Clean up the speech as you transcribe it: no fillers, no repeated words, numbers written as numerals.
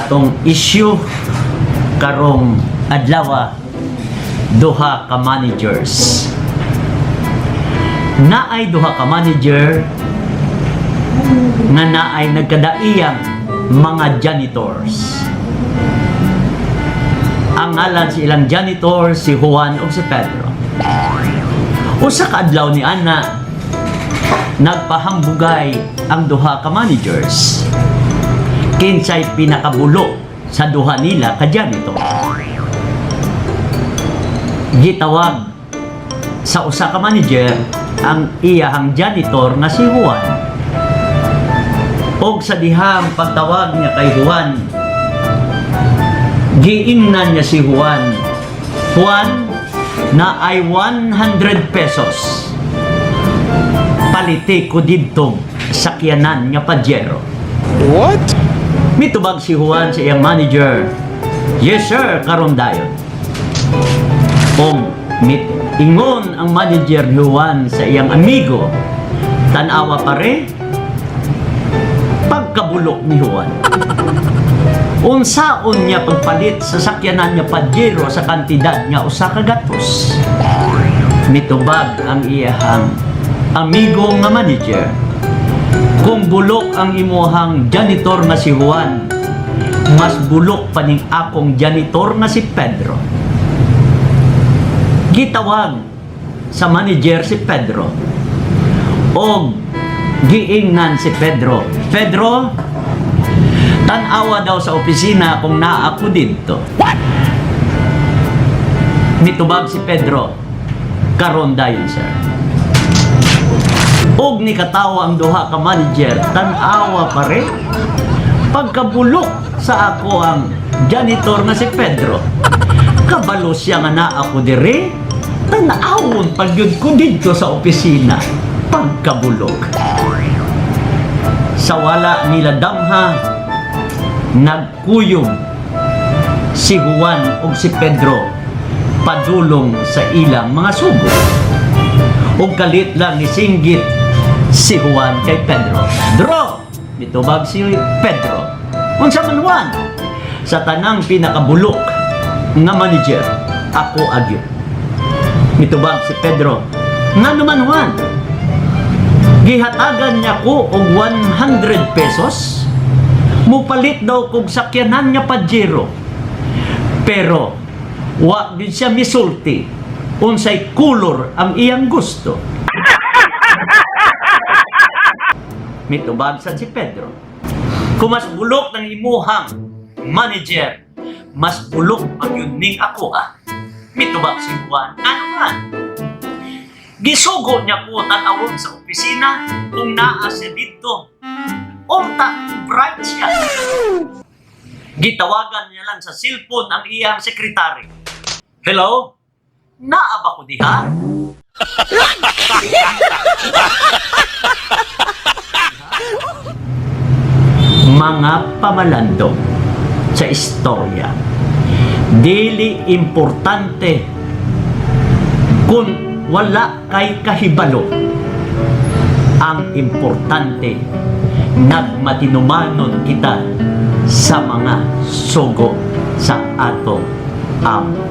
Atong issue karong adlaw, duha ka managers. Naay duha ka manager nga naay nagkadaiyang mga janitors. Ang ngalan sa ilang janitor, si Juan ug si Pedro. Usa ka adlaw ni ana, nagpahambugay ang duha ka managers kinsay pinakabulok sa duha nila ka janitor. Gitawag sa usa ka manager ang iyahang janitor nga si Juan. Og sa dihang pagtawag niya kay Juan, giingnan niya si Juan, "Juan, naay 100 pesos. Paliti ko didto sakyanan nga Pajero." What? Mitubag si Juan sa iyang manager, "Yes sir, karon dayon." Og mit ingon ang manager ni Juan sa iyang amigo, "Tanawa pare, pagkabulok ni Juan. Unsaon niya pagpalit sa sakyanan niya Pajero sa kantidad nga 1 ka gatos?" Mitubag ang iyahang amigo nga manager, "Kung bulok ang imuhang janitor nga si Juan, mas bulok pa ning akong janitor nga si Pedro." Gitawag sa manager si Pedro. Og giingnan si Pedro, "Pedro, tan-awa daw sa opisina kung naa ko didto." What? Mitubag si Pedro, "Karon dayon, sir." Og ni katawa ang duha ka manager, "Tan-awa pare, pagkabulok sa ako ang janitor nga si Pedro. Kabalo siya nga naa ko dire, tan-awon pagyud ko didto sa opisina. Pagkabulok." Sa wala nila damha, nagkuyog si Juan ug si Pedro padulong sa ilang mga sugo. Ug kalit lang ni singgit si Juan kay Pedro, "Dro!" Mitubag si Pedro, "Unsa man, Juan?" "Sa tanang pinakabulok nga manager, ako agyo." Mitubag si Pedro, "Nga naman, Juan?" "Gihatagan niya ko og 100 pesos. Mupalit daw kog sakyanan nga Pajero. Pero wa din siya misulti unsay kulor ang iyang gusto." Mitubag sad si Pedro, "Kung mas bulok ng imuhang manager, mas bulok ang yun ning ako ah." Mitubag si Juan, "Ano man? Gisugo niya ko tan-awon sa opisina kung naa siya didto. Unta, bright siya. Gitawagan niya lang sa cellphone ang iyang sekretary. 'Hello? Naa ba ko diha?'" Mga pamalandong sa istorya. Dili importante kung wala kay kahibalo. Ang importante, nagmatinumanon kita sa mga sugo sa atong amo.